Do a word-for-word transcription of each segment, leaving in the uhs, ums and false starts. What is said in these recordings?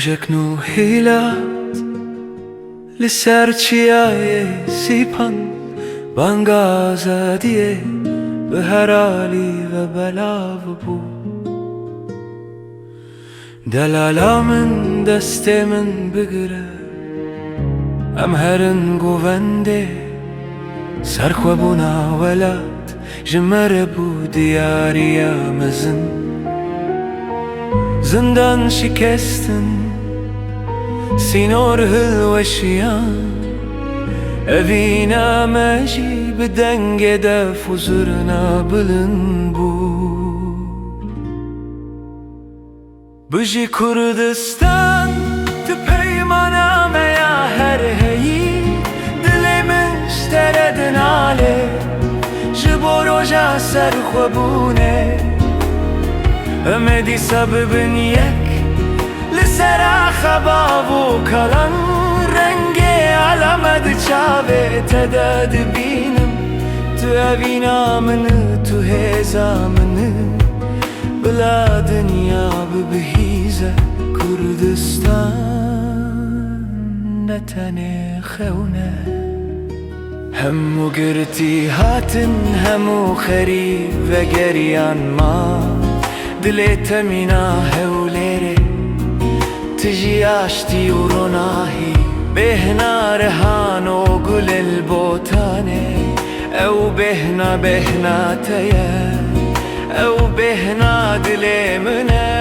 Rojek nû hîlat li ser çiyayê Sîpan, banga azadiyê bi her alî ve belav bû. Delala min, destê min bigire, em herin govendê. Serxwebûna welat ji me re bû diyariya mezin. Zindan şikestin, sînor hilweşiyan. Evîna me jî bi dengê def û zurna bilind bû. Bijî Kurdistan, tu peymana me ya her heyî. Dilê min ji te re dinale, ji bo roja serxwebûnê. Em ê dîsa bibin yek, li ser axa bav û kalan. Rengê ala me di çavê te de dibînim. Tu evîna min î, tu hêza min î. Bila dinya bibihîze, Kurdistan ne tenê xewn e. Hemû girtî hatin, hemû xerîb vegeriyan ma. Dilê te mîna Hewlêrê, tu jî aştî û ronahî. Bêhna Rehan û Gulê li Botanê, ew bêhna, bêhna te ye. Ew bêhna dilê min e.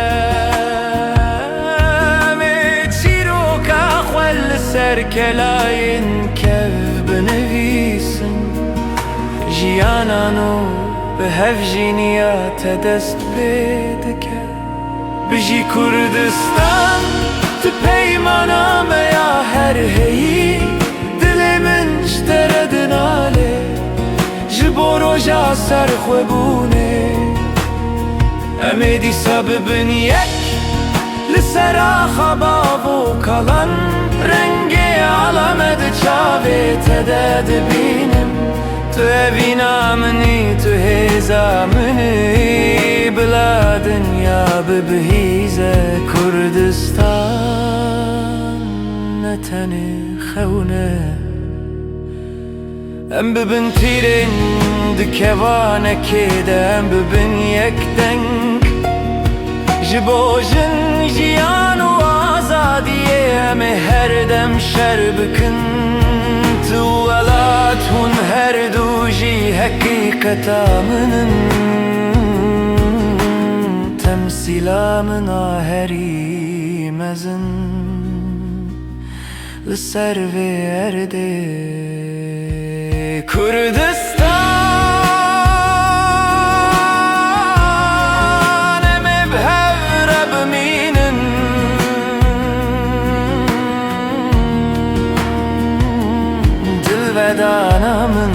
Em ê çîroka xwe li ser kelayên kev binivîsin. Jiyana nû bi hevjîniya te dest pê dike. Bijî Kurdistan, tu peymana me ya her heyî. Dilê min ji te re dinale, ji bo roja serxwebûnê. Em ê dîsa bibin yek, li ser axa bav û kalan. Rengê ala me di çavê te de dibînim. Tu evîna min î, tu hêza min î. Bila dinya bibihîze, Kurdistan ne tenê xewn e. Em bibin tîrên di kevanekê de, em bibin yek deng. Ji bo jin, jiyan û azadiyê em ê her dem şer bikin. Tu welat, hûn her du jî heqîqeta min in. Temsîla min a herî mezin li ser vê erdê. Kurdistan, em ê bi hev re bimînin. Dilvedana min,